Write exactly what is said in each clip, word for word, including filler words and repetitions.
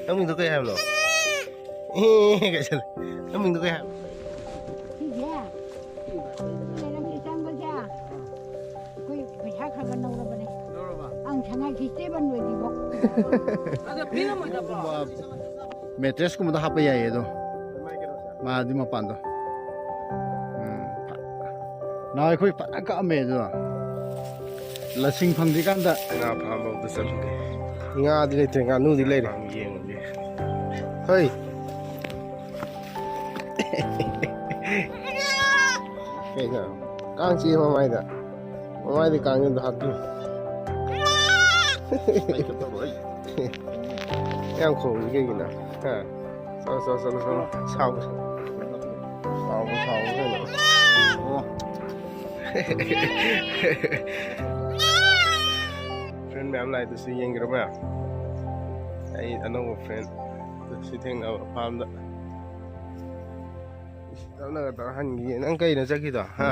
ꯅꯪ ꯃꯤꯡꯗꯣ ꯀꯩ ꯍꯥꯏꯕꯅꯣ? ꯑꯦ, ꯀꯩꯁꯜ-, ꯅꯪ ꯃꯤꯡꯗꯣ ꯀꯩ ꯍꯥꯏꯕ? ꯁꯤꯁꯦ? ꯁꯤꯅꯦ ꯅꯪ ꯁꯤ ꯆꯪꯕꯁꯦ? ꯑꯩꯈꯣꯏ ꯄꯩꯁꯥ ꯈꯔ ꯈꯔ ꯂꯧꯔꯕꯅꯦ꯫ ꯂꯧꯔꯕ? ꯑꯪ, ꯁꯉꯥꯏ ꯐꯦꯁꯇꯤꯚꯦꯜ ꯂꯣꯏꯗ꯭ꯔꯤꯕꯣ꯫ ꯑꯗꯣ ꯄꯤꯔꯝꯃꯣꯏꯗꯕ꯭ꯔꯣ? ꯃꯦꯇ꯭ꯔꯦꯁꯀꯨꯝꯕꯗ ꯍꯥꯞꯄ ꯌꯥꯏꯌꯦ ꯑꯗꯣ꯫ ꯃꯥꯗꯤ ꯃꯄꯥꯟꯗꯣ꯫ ꯎꯝ꯫ ꯅꯍꯥꯟ ꯑꯩꯈꯣꯏ ꯐꯖꯅ ꯀꯛꯑꯝꯃꯦ ꯑꯗꯨꯗꯣ꯫ ꯂꯁꯤꯡ ꯐꯪꯗ꯭ꯔꯤꯀꯥꯟꯗ꯫ ꯉꯥ ꯐꯥꯕ ꯑꯝꯇ ꯆꯠꯂꯨꯒꯦ꯫ ꯉꯥꯗꯤ ꯂꯩꯇ꯭ꯔꯦ, ꯉꯥꯅꯨꯗꯤ ꯂꯩꯔꯦ꯫ ꯉꯥ ꯌꯦꯡꯉꯨꯒꯦ꯫ ꯍꯣꯏ꯫ ꯀꯩꯅꯣ? ꯀꯥꯡ ꯆꯤꯛꯑꯦ ꯃꯃꯥꯏꯗ꯫ ꯃꯃꯥꯏꯗ ꯀꯥꯡ ꯑꯝꯇ ꯍꯥꯠꯄꯤꯌꯨ꯫ ꯌꯥꯝ ꯈꯣꯡꯉꯤ ꯀꯩꯒꯤꯅꯣ? ꯍꯥ? ꯆꯠꯂꯣ, ꯆꯠꯂꯣ, ꯆꯠꯂꯣ, ꯆꯠꯂꯣ꯫ ꯁꯥꯎꯕ, ꯁꯥꯎꯕ, ꯁꯥꯎꯕ ꯀꯩꯅꯣ? ꯑꯣ꯫ ꯐ꯭ꯔꯦꯟ ꯃꯌꯥꯝ ꯂꯥꯛꯏꯗꯨꯁꯨ ꯌꯦꯡꯒꯦꯔꯣ ꯃꯌꯥꯝ? ꯑꯩ ꯑꯅꯧꯕ ꯐ꯭ꯔꯦꯟ ꯁꯤ ꯊꯦꯡꯅꯕ ꯐꯥꯝꯗ꯫ ꯇꯞꯅꯒ ꯇꯧꯔ ꯍꯟꯈꯤꯒꯦ꯫ ꯅꯪ ꯀꯩꯅꯣ ꯆꯠꯈꯤꯗꯣ? ꯍꯥ?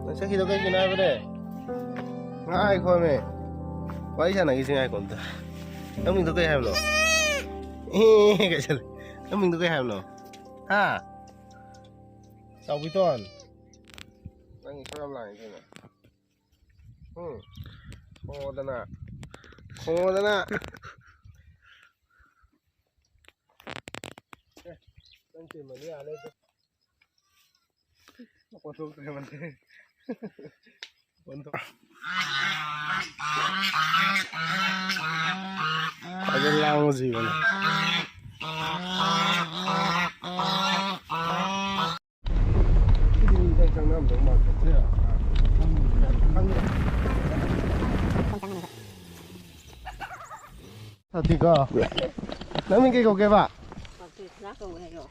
ꯅꯪ ꯆꯠꯈꯤꯗꯣ ꯀꯩꯒꯤꯅꯣ ꯍꯥꯏꯕꯅꯦ? ꯉꯥꯏꯈꯣꯃꯦ꯫ ꯋꯥꯔꯤ ꯁꯥꯟꯅꯈꯤꯁꯤ ꯉꯥꯏꯈꯣ ꯑꯝꯇ꯫ ꯅꯪ ꯃꯤꯡꯗꯣ ꯀꯩ ꯍꯥꯏꯕꯅꯣ? ꯑꯦ, ꯀꯩꯁꯜ-, ꯅꯪ ꯃꯤꯡꯗꯣ ꯀꯩ ꯍꯥꯏꯕꯅꯣ? ꯍꯥ? ꯆꯥꯎꯕꯤꯇꯣꯟ꯫ ꯅꯪ ꯏꯁꯧ ꯌꯥꯝ ꯂꯥꯡꯉꯤ ꯀꯩꯅꯣ? ꯎꯝ? ꯈꯣꯡꯉꯣꯗꯅ꯫ ꯈꯣꯡꯉꯣꯗꯅ꯫ ꯑꯦ, ꯅꯪ ꯆꯦꯟꯕꯗꯤ ꯌꯥꯔꯦ ꯑꯗꯣ꯫ ꯃꯈꯣꯟ ꯊꯣꯛꯇ꯭ꯔꯦ ꯃꯥꯗꯤ꯫ ꯃꯈꯣꯟ ꯊꯣꯛ-, ꯐꯖꯅ ꯂꯥꯡꯕ ꯖꯤꯕꯅꯤ꯫ ꯁꯤꯗꯤ ꯃꯤ ꯆꯪ ꯆꯪꯅꯔꯝꯗꯧ ꯃꯥꯟꯗꯦ꯫ ꯈꯪꯗꯦ꯫ ꯁꯥꯊꯤꯀꯣ꯫ ꯅꯪ ꯃꯤꯡ ꯀꯩ ꯀꯧꯒꯦꯕ? ꯄꯥꯟꯊꯣꯏ ꯁꯅꯥ ꯀꯧꯋꯦ ꯍꯥꯏꯔꯣ?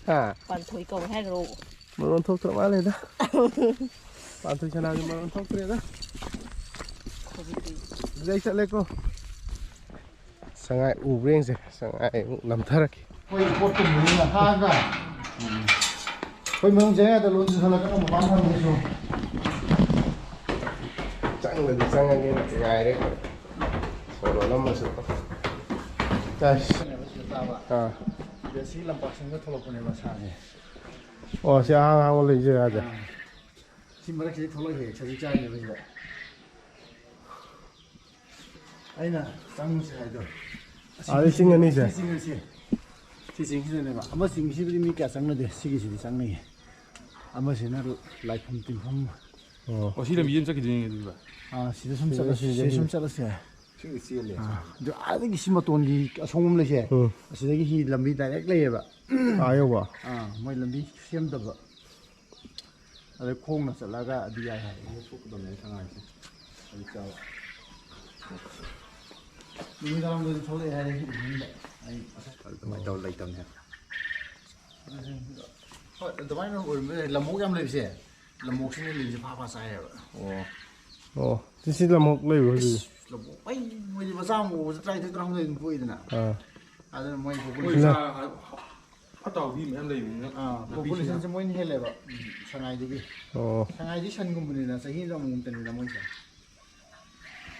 ꯍꯥ? ꯄꯥꯟꯊꯣꯏ ꯀꯧꯋꯦ ꯍꯥꯏꯔꯣ? ꯃꯔꯣꯟ ꯊꯣꯛꯇ꯭ꯔ ꯃꯥꯜꯂꯦꯗ꯫ ꯄꯥꯟꯊꯣꯏ ꯁꯅꯥꯁꯨ ꯃꯔꯣꯟ ꯊꯣꯛꯇ꯭ꯔꯦꯗ꯫ ꯍꯧꯖꯤꯛꯇꯤ꯫ ꯑꯗꯨꯗꯤ ꯑꯩ ꯆꯠꯂꯦꯀꯣ꯫ ꯁꯉꯥꯏ ꯎꯕ꯭ꯔꯥ ꯌꯦꯡꯁꯦ꯫ ꯁꯉꯥꯏ ꯑꯃꯨꯛ ꯅꯝꯊꯔꯛꯀꯦ꯫ ꯑꯩꯈꯣꯏ ꯄꯣꯠ ꯀꯨꯝꯕꯅꯤꯅ ꯊꯥꯡꯒ꯫ ꯑꯩꯈꯣꯏ ꯃꯅꯨꯡ ꯆꯪ ꯌꯥꯗ ꯂꯣꯟ ꯆꯨꯁꯜꯂꯛꯀꯅꯨ, ꯃꯄꯥꯟ ꯊꯝꯃꯁꯨ꯫ ꯆꯪꯕꯗꯤ ꯆꯪꯉꯒꯦꯅ ꯉꯥꯏꯔꯦ ꯑꯩꯈꯣꯏ꯫ ꯁꯣꯔ ꯍꯣꯜꯂꯝꯃꯁꯨ꯫ ꯑꯁ꯫ ꯁꯤꯗ ꯆꯥꯕ꯫ ꯑꯥ꯫ ꯁꯤꯗ ꯁꯤ ꯂꯝꯄꯥꯛꯁꯤꯡꯗ ꯊꯣꯛꯂꯛꯄꯅꯦꯕ ꯁꯥꯁꯦ꯫ ꯑꯣ, ꯁꯤ ꯑꯍꯥꯡ ꯑꯍꯥꯡꯕ ꯂꯩ ꯖꯒꯥꯁꯦ꯫ ꯑꯥ꯫ ꯁꯤ ꯃꯔꯛꯁꯤꯗ ꯊꯣꯛꯂꯛꯏꯁꯦ ꯁꯖꯤꯛ ꯆꯥꯔꯤꯅꯦꯕ ꯁꯤꯗ꯫ ꯑꯩꯅ ꯆꯪꯉꯨꯁꯦ ꯍꯥꯏꯗꯣ꯫ ꯑꯥ, ꯁꯤ ꯆꯤꯡ ꯑꯅꯤꯁꯦ? ꯁꯤ ꯆꯤꯡ ꯑꯅꯤꯁꯦ꯫ ꯁꯤ ꯆꯤꯡꯁꯤꯗꯅꯦꯕ꯫ ꯑꯃ ꯆꯤꯡꯁꯤꯕꯨꯗꯤ ꯃꯤ ꯀꯌꯥ ꯆꯪꯅꯗꯦ꯫ ꯁꯤꯒꯤꯁꯤꯗꯤ ꯆꯪꯅꯩꯌꯦ꯫ ꯑꯃꯁꯤꯅ ꯂꯥꯏꯐꯝ ꯇꯤꯟꯐꯝ꯫ ꯑꯣ꯫ ꯑꯣ, ꯁꯤ ꯂꯝꯕꯤ ꯑꯃ ꯆꯠꯈꯤꯗꯣꯏꯅꯦ ꯑꯗꯨꯗ꯫ ꯑꯥ, ꯁꯤꯗ ꯁꯨꯝ ꯁꯤꯗ ꯆꯠꯂꯁꯤ, ꯁꯤꯗ ꯁꯤꯗ ꯁꯨꯝ ꯁꯤꯗ꯫ ꯆꯠꯂꯁꯦ꯫ ꯁꯤꯒꯤ ꯆꯦꯜꯂꯦ꯫ ꯑꯥ, ꯑꯗꯨ ꯑꯥꯗꯒꯤ ꯁꯤ ꯃꯇꯣꯟꯒꯤ ꯑꯁꯣꯡꯕ ꯑꯃ ꯂꯩꯁꯦ꯫ ꯎꯝ꯫ ꯑꯁꯤꯗꯒꯤ ꯍꯤ ꯂꯝꯕꯤ direct ꯂꯩꯌꯦꯕ꯫ ꯑꯥ ꯌꯧꯕ? ꯑꯥ, ꯃꯣꯏ ꯂꯝꯕꯤ ꯁꯦꯝꯗꯕ꯫ ꯑꯗꯩ ꯈꯣꯡꯅ ꯆꯠꯂꯒ ꯑꯗꯨ ꯌꯥꯏ ꯍꯥꯏ꯫ ꯑꯃꯨꯛ ꯊꯣꯛꯀꯗꯕꯅꯦ ꯑꯩ ꯁꯉꯥꯏꯁꯦ꯫ ꯑꯩ ꯆꯥꯕ꯫ ꯅꯨꯃꯤꯗꯥꯡꯗꯗꯤ ꯊꯣꯛꯂꯛꯑꯦ ꯍꯥꯏꯔꯦ evening ꯗ꯫ ꯑꯩ ꯑꯗꯨꯃꯥꯏꯅ ꯇꯧꯔ ꯂꯩꯇꯕꯅꯦ꯫ ꯍꯣꯏ, ꯑꯗꯨꯃꯥꯏꯅ ꯑꯣꯏꯔꯝꯕ ꯌꯥꯏ꯫ ꯂꯝꯍꯣꯛ ꯌꯥꯝ ꯂꯩꯕꯁꯦ, ꯂꯝꯍꯣꯛꯁꯤꯅ ꯂꯤꯟꯁꯦ ꯐꯥ ꯐꯥ ꯆꯥꯏꯌꯦꯕ꯫ ꯑꯣ꯫ ꯑꯣ, ꯁꯤ, ꯁꯤ ꯂꯝꯍꯣꯛ ꯂꯩꯕ꯭ꯔꯣ ꯍꯧꯖꯤꯛ? ꯏꯁ, ꯂꯝꯍꯣꯛ, ꯑꯩ, ꯃꯣꯏꯗꯤ ꯃꯆꯥ ꯑꯃ ꯎꯕꯁꯦ ꯇꯔꯥꯅꯤꯊꯣꯏ ꯇꯔꯥꯍꯨꯝꯗꯣꯏ ꯑꯗꯨꯝ ꯄꯣꯛꯏꯗꯅ꯫ ꯑꯥ꯫ ꯑꯗꯨꯅ ꯃꯣꯏ ꯃꯣꯏ population ꯁꯥ ꯐꯠꯇ ꯍꯥꯎꯊꯤ ꯃꯌꯥꯝ ꯂꯩꯕꯅꯤꯅ ꯑꯥ, ꯅꯥꯄꯤ ꯁꯤꯡꯅ population ꯁꯦ ꯃꯣꯏꯅ ꯍꯦꯜꯂꯦꯕ, ꯎꯝ, ꯁꯉꯥꯏꯗꯒꯤ꯫ ꯑꯣ꯫ ꯁꯉꯥꯏꯗꯤ ꯁꯟꯒꯨꯝꯕꯅꯤꯅ ꯆꯍꯤ ꯑꯃꯗ ꯑꯃꯨꯛꯇꯅꯤꯗ ꯃꯣꯏꯁꯦ꯫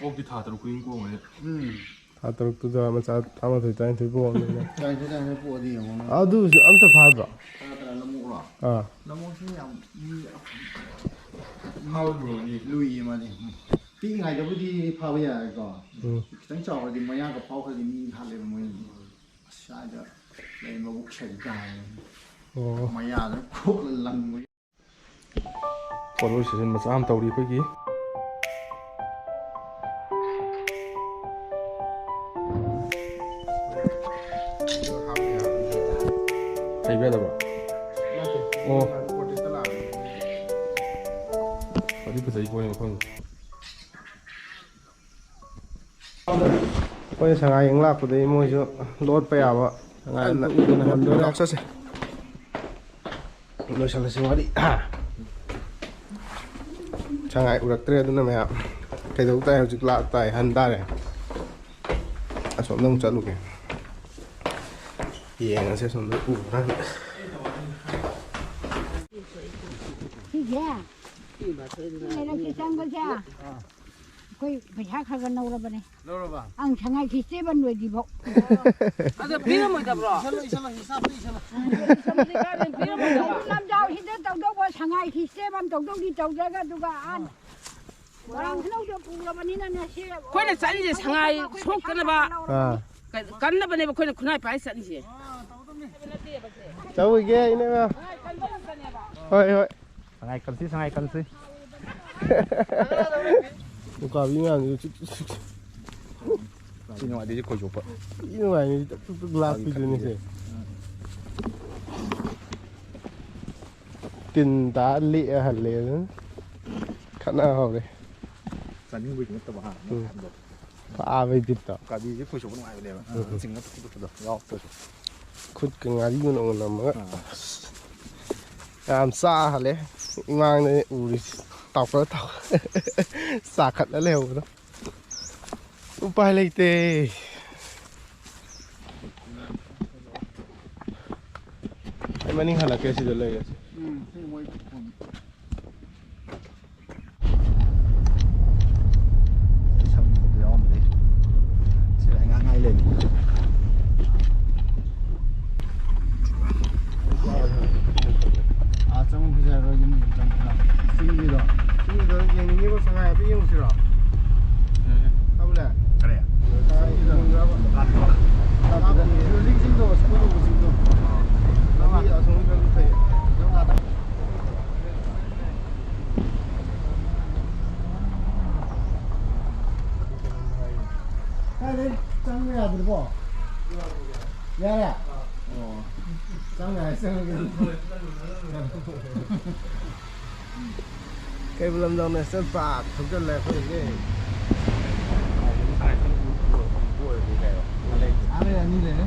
ꯑꯣꯛꯇꯤ ꯊꯥ ꯇꯔꯨꯛ ꯈꯨꯗꯤꯡ ꯀꯣꯡꯉꯦ꯫ ꯎꯝ꯫ ꯊꯥ ꯇꯔꯨꯛꯇꯨꯗ ꯃꯆꯥ ꯇꯔꯥꯃꯥꯊꯣꯏ, ꯇꯔꯥꯅꯤꯊꯣꯏ ꯄꯣꯛꯑꯕꯅꯤꯅ꯫ ꯇꯔꯥꯅꯤꯊꯣꯏ, ꯇꯔꯥꯅꯤꯊꯣꯏ ꯄꯣꯛꯑꯗꯤ ꯌꯦꯡꯉꯣ ꯅꯪ꯫ ꯑꯗꯨꯁꯨ ꯑꯝꯇ ꯐꯥꯗ꯭ꯔꯣ? ꯇꯔꯥ, ꯇꯔꯥ ꯂꯝꯑꯣꯛꯂꯣ? ꯑꯥ꯫ ꯂꯝꯑꯣꯛꯁꯤ ꯌꯥꯝ ꯃꯤ ꯐꯥꯕ ꯂꯨꯔꯝꯒꯅꯤ꯫ ꯂꯨꯏꯌꯦ ꯃꯥꯗꯤ꯫ ꯎꯝ꯫ ꯄꯤꯛꯏꯉꯩꯗꯕꯨꯗꯤ ꯐꯥꯕ ꯌꯥꯔꯦꯀꯣ꯫ ꯎꯝ꯫ ꯈꯤꯇꯪ ꯆꯥꯎꯔꯗꯤ ꯃꯌꯥꯒ ꯐꯥꯎꯈ꯭ꯔꯗꯤ ꯃꯤ ꯍꯥꯠꯂꯦꯕ ꯃꯣꯏꯅ꯫ ꯑꯁ, ꯁ꯭ꯋꯥꯏꯗ ꯂꯩ ꯃꯕꯨꯛ ꯁꯦꯡ ꯇꯥꯔꯦ꯫ ꯑꯣ꯫ ꯃꯌꯥꯗ ꯈꯣꯛꯂ ꯂꯪꯕ꯫ Photo session ꯃꯆꯥ ꯑꯃ ꯇꯧꯔꯤ ꯑꯩꯈꯣꯏꯒꯤ꯫ ꯍꯩꯕ ꯌꯥꯗꯕ? ꯑꯣ꯫ ꯐꯗꯤ ꯐꯖꯩ ꯄꯣꯠꯅꯤ ꯃꯐꯝꯗꯣ꯫ ꯑꯩꯈꯣꯏꯅ ꯁꯉꯥꯏ ꯌꯦꯡ ꯂꯥꯛꯄꯗꯒꯤ ꯃꯣꯏꯁꯨ ꯂꯣꯠꯄ ꯌꯥꯕ ꯁꯉꯥꯏ ꯑꯝꯇ ꯎꯗꯅ ꯍꯟꯗꯣꯔꯦ꯫ ꯆꯠꯁꯦ꯫ ꯂꯣꯏꯁꯜꯂꯁꯤ ꯋꯥꯔꯤ꯫ ꯁꯉꯥꯏ ꯎꯔꯛꯇ꯭ꯔꯦ ꯑꯗꯨꯅ ꯃꯌꯥꯝ꯫ ꯀꯩꯗꯧ ꯇꯥꯏ ꯍꯧꯖꯤꯛ ꯂꯥꯛ ꯇꯥꯏ ꯍꯟ ꯇꯥꯔꯦ꯫ ꯑꯁꯣꯝꯗ ꯑꯃꯨꯛ ꯆꯠꯂꯨꯒꯦ꯫ ꯌꯦꯡꯉꯁꯦ ꯑꯁꯣꯝꯗ ꯎꯕ꯭ꯔꯥ꯫ ꯁꯤꯁꯦ? ꯁꯤꯅꯦ ꯁꯤ ꯆꯪꯕꯁꯦ? ꯑꯩꯈꯣꯏ ꯄꯩꯁꯥ ꯈꯔ ꯈꯔ ꯂꯧꯔꯕꯅꯦ꯫ ꯂꯧꯔꯕ? ꯑꯪ, ꯁꯉꯥꯏ ꯐꯦꯁꯇꯤꯚꯦꯜ ꯂꯣꯏꯗ꯭ꯔꯤꯐꯥꯎ꯫ ꯑꯗꯣ ꯄꯤꯔꯝꯃꯣꯏꯗꯕ꯭ꯔꯣ? ꯏꯁꯜꯂꯣ, ꯏꯁꯜꯂꯣ, ꯍꯤꯁꯥꯞꯇ ꯏꯁꯜꯂꯣ꯫ ꯍꯧꯖꯤꯛꯀꯥꯟꯗꯤ ꯄꯤꯔꯝꯃꯣꯏꯗꯕ? ꯂꯝꯖꯥꯎꯁꯤꯗ ꯇꯧꯗꯧꯕ ꯁꯉꯥꯏ ꯐꯦꯁꯇꯤꯚꯦꯜ ꯇꯧꯗꯧꯗꯤ ꯇꯧꯗ꯭ꯔꯒ, ꯑꯗꯨꯒ ꯑꯥ ꯃꯣꯏꯔꯥꯡ ꯈꯨꯅꯧꯗ ꯄꯨꯔꯕꯅꯤꯅꯅꯦ, ꯁꯤ ꯑꯩꯈꯣꯏꯅ ꯆꯠꯂꯤꯁꯦ ꯁꯉꯥꯏ ꯁꯣꯛꯇꯅꯕ, ꯑꯥ꯫ ꯀ-, ꯀꯟꯅꯕꯅꯦꯕ ꯑꯩꯈꯣꯏꯅ ꯈꯨꯟꯅꯥꯏ ꯄꯥꯏ ꯆꯠꯂꯤꯁꯦ꯫ ꯆꯠꯂꯨꯒꯦ, ꯏꯅꯦꯃ꯫ ꯍꯣꯏ, ꯍꯣꯏ꯫ ꯁꯉꯥꯏ ꯀꯟꯁꯤ, ꯁꯉꯥꯏ ꯀꯟꯁꯤ꯫ ꯎꯀꯥꯕꯤ ꯃꯌꯥꯝꯁꯤꯁꯨ ꯆꯨꯛ, ꯆꯨꯛ, ꯆꯨꯛ, ꯆꯨꯛ꯫ ꯁꯤ ꯅꯨꯡꯉꯥꯏꯇꯦ, ꯁꯤ ꯈꯣꯏ ꯆꯣꯞꯄ꯫ ꯁꯤ ꯅꯨꯡꯉꯥꯏꯅꯤ, ꯆꯨꯛ, ꯆꯨꯛ, ꯆꯨꯛ ꯂꯥꯛꯄꯤꯗꯨꯅꯤ ꯁꯦ꯫ ꯇꯤꯟ ꯇꯥ ꯂꯦꯛꯑ ꯍꯜꯂꯦ ꯑꯗꯨꯅ꯫ ꯈꯠꯅ ꯍꯧꯔꯦ꯫ ꯆꯥꯅꯤꯡꯕꯩꯗꯤ ꯅꯠꯇꯕ, ꯍꯥ? ꯎꯝ꯫ ꯃꯌꯥꯝꯗꯣ꯫ ꯐꯥꯕꯩ ꯕꯤꯠꯇꯣ꯫ ꯎꯀꯥꯕꯤꯁꯦ ꯈꯣꯏ ꯆꯣꯞꯄ ꯅꯨꯡꯉꯥꯏꯕꯅꯦꯕ꯫ ꯎꯝ꯫ ꯆꯤꯡꯉ ꯄꯨꯊꯣꯛꯄꯗꯣ ꯌꯥꯎꯔꯛꯇ꯭ꯔꯁꯨ꯫ ꯈꯨꯠꯀ ꯉꯥꯔꯤ ꯃꯅꯝ ꯅꯝꯃꯒ꯫ ꯑꯥ꯫ ꯌꯥꯝ ꯆꯥ ꯍꯜꯂꯦ꯫ ꯏꯃꯥꯡꯗ ꯎꯔꯤꯁꯤ ꯇꯥꯎꯈꯠꯂ ꯇꯥꯎꯈꯠꯂ ꯆꯥꯈꯠꯂ ꯂꯩꯍꯧꯕꯗꯣ꯫ ꯎꯄꯥꯏ ꯂꯩꯇꯦ꯫ ꯑꯩ ꯃꯅꯤꯡ ꯍꯜꯂꯛꯀꯦ, ꯁꯤꯗ ꯂꯩꯔꯁꯤ꯫ ꯎꯝ, ꯁꯤ ꯃꯣꯏ ꯐꯣꯟ꯫ ꯁꯝꯕꯗꯣ ꯌꯥꯎꯔꯝꯗ꯭ꯔꯦ꯫ ꯁꯤꯗ ꯑꯉꯥꯡ ꯉꯥꯏ ꯂꯩꯔꯦ꯫ ꯑꯥ, ꯆꯪꯉꯨ ꯐꯖꯔꯣꯏ, ꯌꯨꯝ ꯑꯗꯨꯝ ꯆꯪꯉꯨ꯫ ꯆꯤꯡꯒꯤꯗꯣ? ꯆꯤꯡꯒꯤꯗꯣ ꯌꯦꯡꯅꯤꯡꯉꯤꯕꯣ, ꯁꯉꯥꯏ ꯑꯗꯨ ꯌꯦꯡꯉꯨꯁꯤꯔꯣ? ꯇꯧꯂꯦ? ꯀꯔꯤ? ꯁꯉꯥꯏꯒꯤꯗꯣ ꯌꯦꯡꯉꯨꯁꯤꯔꯕ? ꯂꯥꯞꯄꯤꯗ? ꯂꯥꯞꯄꯤꯗ꯫ ꯕꯤꯜꯗꯤꯡꯁꯤꯡꯗꯣ, ꯁ꯭ꯀꯨꯜ ꯎꯕꯁꯤꯡꯗꯣ꯫ ꯑꯥ꯫ ꯂꯝꯕꯤ ꯑꯁꯣꯝꯒꯤ ꯂꯝꯕꯤ ꯐꯩ꯫ ꯀꯥꯏꯗꯩ ꯆꯪꯕ ꯌꯥꯗ꯭ꯔꯤꯕꯣ? ꯌꯥꯔꯦ? ꯑꯣ꯫ ꯆꯪ ꯌꯥꯔꯦ, ꯆꯪꯉꯒꯦ꯫ ꯀꯩꯕꯨꯜ ꯂꯝꯖꯥꯎ ꯅꯦꯁꯅꯦꯜ ꯄꯥꯔꯛ ꯊꯧꯖꯤꯜꯂꯦ ꯑꯩꯈꯣꯏ ꯍꯧꯖꯤꯛ꯫ ꯑꯥ, ꯑꯅꯤ ꯂꯩꯔꯦ꯫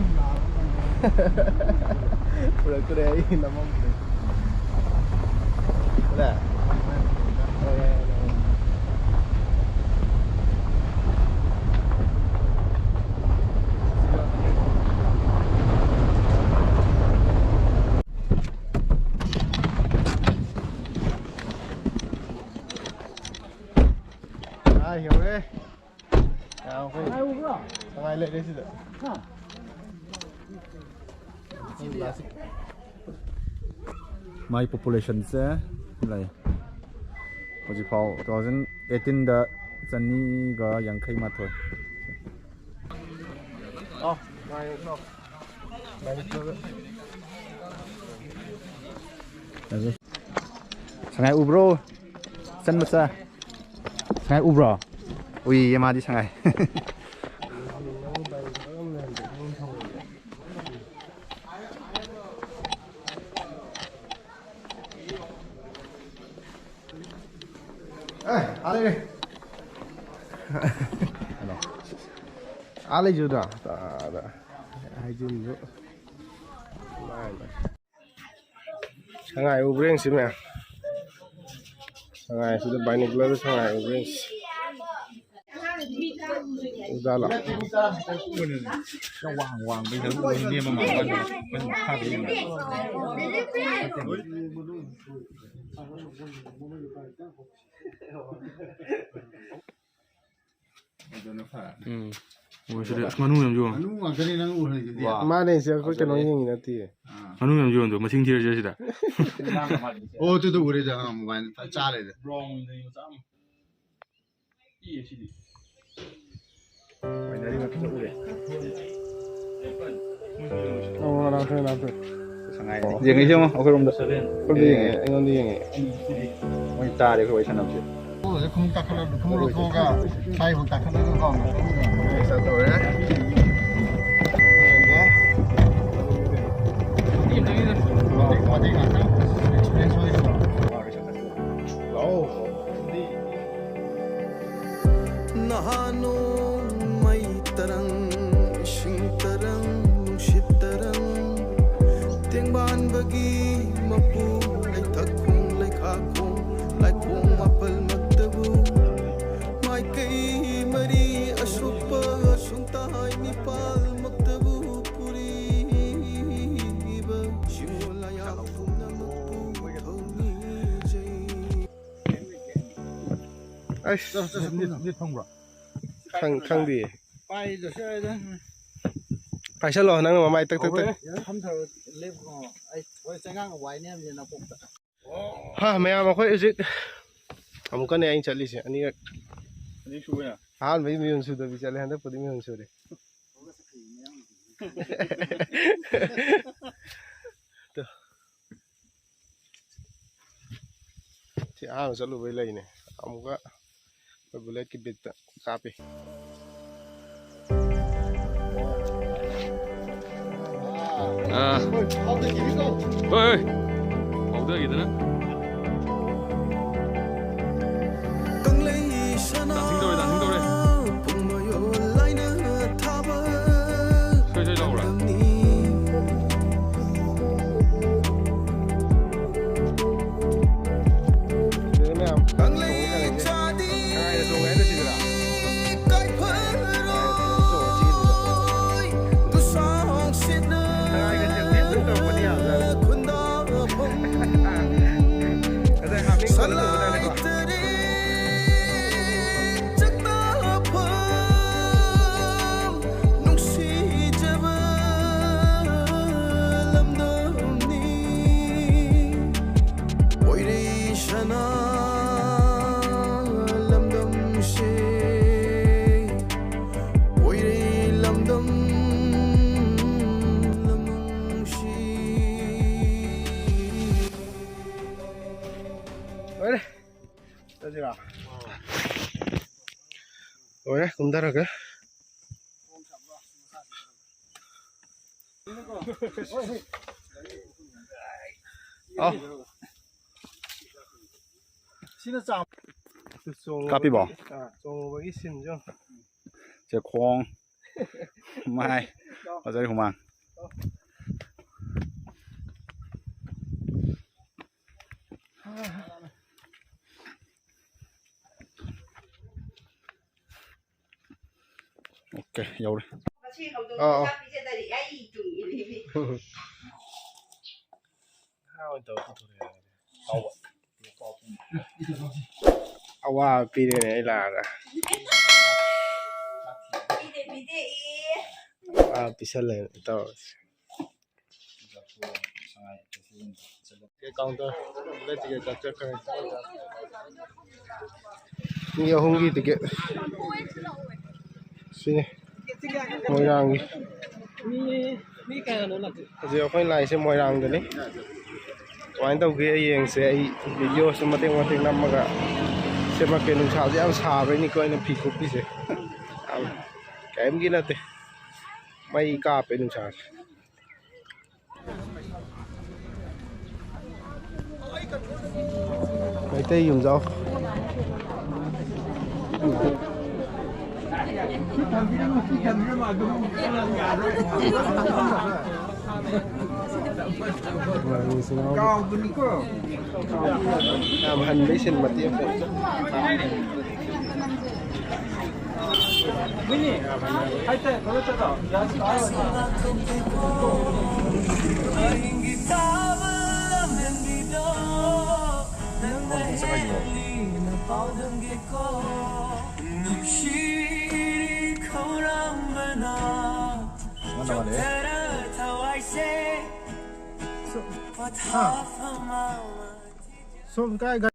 ꯄꯨꯔꯛꯇ꯭ꯔꯦ ꯑꯩ ꯅꯝꯃꯝꯕꯗꯣ꯫ ꯀꯗꯥꯏ? ꯑꯥ, ꯌꯧꯔꯦ꯫ ꯃꯥꯏ ꯄꯣꯄꯨꯂꯦꯁꯟꯁꯦ ꯂꯩ ꯍꯧꯖꯤꯛꯐꯥꯎ ꯇꯨ ꯊꯥꯎꯖꯟ ꯑꯩꯠꯇꯤꯟꯗ ꯆꯅꯤꯒ ꯌꯥꯡꯈꯩ ꯃꯥꯊꯣꯏ꯫ ꯁꯉꯥꯏ ꯎꯕ꯭ꯔꯣ? ꯏꯆꯟ ꯃꯆꯥ꯫ ꯁꯉꯥꯏ ꯎꯕ꯭ꯔꯣ? ꯎꯏꯌꯦ ꯃꯥꯗꯤ ꯁꯉꯥꯏ꯫ ꯑꯦ, ꯑꯥ ꯂꯩꯔꯦ꯫ ꯀꯩꯅꯣ? ꯑꯥ ꯂꯩꯖꯨꯗ꯫ ꯇꯥꯗ꯫ ꯍꯥꯏꯖꯤꯟꯕꯨ꯫ ꯂꯥꯏ ꯂꯥꯏ꯫ ꯁꯉꯥꯏ ꯎꯕ꯭ꯔꯥ ꯌꯦꯡꯁꯤ ꯃꯌꯥꯝ꯫ ꯁꯉꯥꯏꯁꯤꯗ binocular ꯗ ꯁꯉꯥꯏ ꯎꯕ꯭ꯔꯥ ꯌꯦꯡꯁꯤ꯫ ꯎꯖꯥꯠꯂꯣ? ꯈꯔ ꯋꯥꯡ ꯋꯥꯡꯕꯩꯗ ꯅꯦꯝꯕ ꯃꯥꯜꯂꯦ꯫ ꯑꯩꯈꯣꯏꯅ ꯃꯈꯥꯗ ꯌꯦꯡꯉꯒ꯫ ꯑꯗꯨꯅ ꯐꯔꯦ꯫ ꯎꯝ꯫ ꯃꯣꯏ ꯁꯤꯗ ꯑꯁ ꯉꯥꯅꯨ ꯌꯥꯝ ꯌꯣꯟ꯫ ꯉꯥꯅꯨ ꯉꯥꯛꯇꯅꯤ ꯅꯪ ꯎꯍꯜꯂꯤꯗꯨꯗꯤ꯫ ꯋꯥ꯫ ꯃꯥꯅꯦ, ꯁꯤ ꯑꯩꯈꯣꯏ ꯀꯩꯅꯣ ꯐꯖꯔꯦ꯫ ꯌꯦꯡꯉꯤ ꯅꯠꯇꯤꯌꯦ꯫ ꯑꯥ꯫ ꯉꯥꯅꯨ ꯌꯥꯝ ꯌꯣꯟꯗꯣ ꯃꯁꯤꯡ ꯊꯤꯔꯁꯦ ꯁꯤꯗ꯫ ꯑꯣ, ꯑꯗꯨꯗ ꯎꯔꯦꯗ, ꯑꯥ, ꯃꯣꯕꯥꯏꯜ ꯐꯖ ꯆꯥ ꯂꯩꯔꯦ꯫ ꯕ꯭ꯔꯥꯎꯟ ꯂꯩ ꯃꯆꯥ ꯑꯃ꯫ ꯄꯤꯛꯑꯦ ꯁꯤꯗꯤ꯫ ꯋꯥꯏꯅꯔꯤ ꯃꯊꯛꯇ ꯎꯔꯦ꯫ ꯑꯣ, ꯂꯥꯛꯈ꯭ꯔꯦ, ꯂꯥꯛꯈ꯭ꯔꯦ꯫ ꯁꯉꯥꯏ꯫ ꯌꯦꯡꯉꯛꯏꯁꯦ ꯌꯦꯡꯉꯣ, ꯑꯩꯈꯣꯏꯔꯣꯝꯗ꯫ ꯑꯩꯉꯣꯟꯗ ꯌꯦꯡꯉꯦ, ꯑꯩꯉꯣꯟꯗ ꯌꯦꯡꯉꯦ꯫ ꯃꯣꯏ ꯇꯥꯔꯦ ꯑꯩꯈꯣꯏ ꯋꯥꯔꯤ ꯁꯥꯟꯅꯕꯁꯦ꯫ ꯈꯣꯡꯎꯞ ꯀꯥꯈꯠꯂ-, ꯈꯣꯡꯎꯞ ꯂꯧꯊꯣꯛꯑꯒ ꯁ꯭ꯋꯥꯏꯐꯥꯎ ꯀꯥꯈꯠꯂꯒ ꯀꯣ꯫ ꯆꯠꯇꯧꯔꯦ꯫ ꯃꯇꯦꯛ ꯉꯥꯛꯇꯪ ꯑꯦꯛꯁꯄꯤꯔꯤꯌꯦꯟꯁ ꯑꯣꯏꯅꯕ꯫ ꯂꯥꯛꯑꯣ꯫ ꯅꯍꯥ ꯅꯣꯡꯃꯩ ꯇꯔꯪ, ꯏꯁꯤꯡ ꯇꯔꯪ, ꯅꯨꯡꯁꯤꯠ ꯇꯔꯪ, ꯇꯦꯡꯕꯥꯟꯕꯒꯤ ꯃꯄꯨ, ꯂꯩꯊꯛꯈꯣꯡ, ꯂꯩꯈꯥꯈꯣꯡ, ꯂꯥꯏꯈꯣꯡ ꯃꯥꯄꯜꯃꯛꯇꯕꯨ, ꯃꯥꯏꯀꯩ ꯃꯔꯤ ꯑꯁꯨꯞꯄ ꯁꯨꯡꯇꯥꯏ ꯅꯤꯄꯥꯜꯃꯛꯇꯕꯨ ꯄꯨꯔꯤꯕ ꯁꯤꯃꯣ ꯂꯥꯌꯥꯎ ꯄꯨꯝꯅꯃꯛꯄꯨ ꯊꯧꯅꯤꯖꯩ꯫ ꯑꯩꯁ, ꯅꯦꯠ, ꯅꯦꯠ ꯐꯪꯕ꯭ꯔꯣ? ꯈꯪ-, ꯈꯪꯗꯤꯌꯦ꯫ ꯄꯥꯏꯗ꯭ꯔꯁꯨ ꯌꯥꯏꯗ꯫ ꯄꯥꯏꯁꯜꯂꯣ, ꯅꯪꯅ ꯃꯃꯥꯏ ꯇꯛ ꯇꯛ ꯇꯛ꯫ ꯐꯝꯊꯔꯣ, ꯂꯦꯞꯄꯣ꯫ ꯑꯩ ꯍꯣꯏ, ꯆꯩꯉꯥꯡ ꯋꯥꯏꯅꯦ ꯍꯥꯏꯕꯅꯤ ꯅꯀꯣꯛꯇ꯫ ꯍꯥ, ꯃꯌꯥꯝ, ꯑꯩꯈꯣꯏ ꯍꯧꯖꯤꯛ ꯑꯃꯨꯛꯀꯅꯦ ꯑꯩꯅ ꯆꯠꯂꯤꯁꯦ, ꯑꯅꯤꯔꯛ꯫ ꯑꯅꯤ ꯁꯨꯕ ꯑꯣꯏꯅ? ꯑꯍꯥꯟꯕꯩ ꯃꯤꯍꯨꯟ ꯁꯨꯗꯕꯤ ꯆꯠꯂꯦ, ꯍꯟꯗꯛꯄꯨꯗꯤ ꯃꯤꯍꯨꯟ ꯁꯨꯔꯦ꯫ ꯇꯨ꯫ ꯁꯤ ꯑꯍꯥꯟꯕ ꯆꯠꯂꯨꯕꯩ ꯂꯩꯅꯦ꯫ ꯑꯃꯨꯛꯀ ꯑꯩꯈꯣꯏ ꯕꯨꯂꯦꯠꯀꯤ ꯕꯤꯠꯇ ꯀꯥꯞꯄꯤ꯫ ꯑꯥ꯫ ꯍꯣꯏ, ꯍꯣꯏ꯫ ꯐꯥꯎꯗꯈꯤꯗꯅ꯫ ꯗꯥꯟꯁꯤꯡ ꯇꯧꯔꯦ, ꯗꯥꯟꯁꯤꯡ ꯇꯧꯔꯦ꯫ ꯁꯣꯏ, ꯁꯣꯏ ꯂꯥꯎꯕ꯭ꯔꯥ? ꯅꯨꯡꯁꯤꯖꯕ ꯂꯝꯗꯝꯅꯤ, ꯑꯣꯏꯔꯩ ꯁꯅꯥ ꯂꯝꯗꯝꯁꯦ, ꯑꯣꯏꯔꯩ ꯂꯝꯗꯝ ꯂꯝꯗꯝꯁꯤ꯫ ꯂꯣꯏꯔꯦ꯫ ꯆꯠꯁꯤꯔꯣ? ꯂꯣꯏꯔꯦ, ꯀꯨꯝꯊꯔꯒꯦ꯫ ꯑꯥꯎ꯫ ꯁꯤꯅ ꯆꯥꯝ-, ꯀꯥꯞꯄꯤꯕꯣ? ꯑꯥ, ꯆꯣꯡꯉꯨꯕꯒꯤ ꯁꯤꯟꯁꯨ꯫ ꯁꯦ ꯈꯣꯡ, ꯃꯥꯏ, ꯐꯖꯔꯦ ꯍꯨꯃꯥꯡ꯫ ꯑꯣꯀꯦ, ꯌꯧꯔꯦ꯫ ꯉꯁꯤ ꯍꯧꯗꯣꯡ ꯑꯥ, ꯑꯥ꯫ ꯆꯥꯛ ꯄꯤꯖꯗꯔꯤ ꯑꯩ ꯇꯨꯡ ꯏꯜꯂꯤꯕꯤ꯫ ꯑꯋꯥꯕ ꯄꯤꯔꯦꯅꯦ ꯑꯩ ꯂꯥꯛꯑꯒ꯫ ꯑꯥ, ꯄꯤꯁꯜꯂꯦ ꯇꯧꯔꯁꯤ꯫ Counter ticket ꯀꯛꯆꯈ꯭ꯔꯦ꯫ ꯃꯤ ꯑꯍꯨꯝꯒꯤ ꯇꯤꯀꯦꯠ꯫ ꯁꯤꯅꯤ ꯃꯣꯏꯔꯥꯡꯒꯤ꯫ ꯍꯧꯖꯤꯛ ꯑꯩꯈꯣꯏ ꯂꯥꯛꯏꯁꯦ ꯃꯣꯏꯔꯥꯡꯗꯅꯤ꯫ ꯀꯃꯥꯏꯅ ꯇꯧꯒꯦ ꯌꯦꯡꯁꯦ꯫ ꯑꯩ ꯚꯤꯗꯤꯑꯣꯁꯨ ꯃꯇꯦꯛ ꯃꯇꯦꯛ ꯅꯝꯃꯒ ꯁꯦꯝꯃꯛꯀꯦ꯫ ꯅꯨꯡꯁꯥꯁꯦ ꯌꯥꯝ ꯁꯥꯕꯩꯅꯤꯀꯣ ꯑꯩꯅ ꯐꯤ ꯀꯨꯞꯄꯤꯁꯦ꯫ ꯌꯥꯝ ꯀꯔꯤꯝꯒꯤ ꯅꯠꯇꯦ꯫ ꯃꯩ ꯀꯥꯞꯄꯦ ꯅꯨꯡꯁꯥꯁꯦ꯫ ꯃꯩꯇꯩ ꯌꯨꯝꯖꯥꯎ꯫ ꯀꯥꯎꯕꯅꯤꯀꯣ꯫ ꯌꯥꯝ ꯍꯟꯕꯩ ꯁꯤꯟ ꯃꯇꯦꯛ ꯑꯃ꯫ ꯁꯣꯝ ꯀꯥꯏ ꯒꯥꯔꯤ?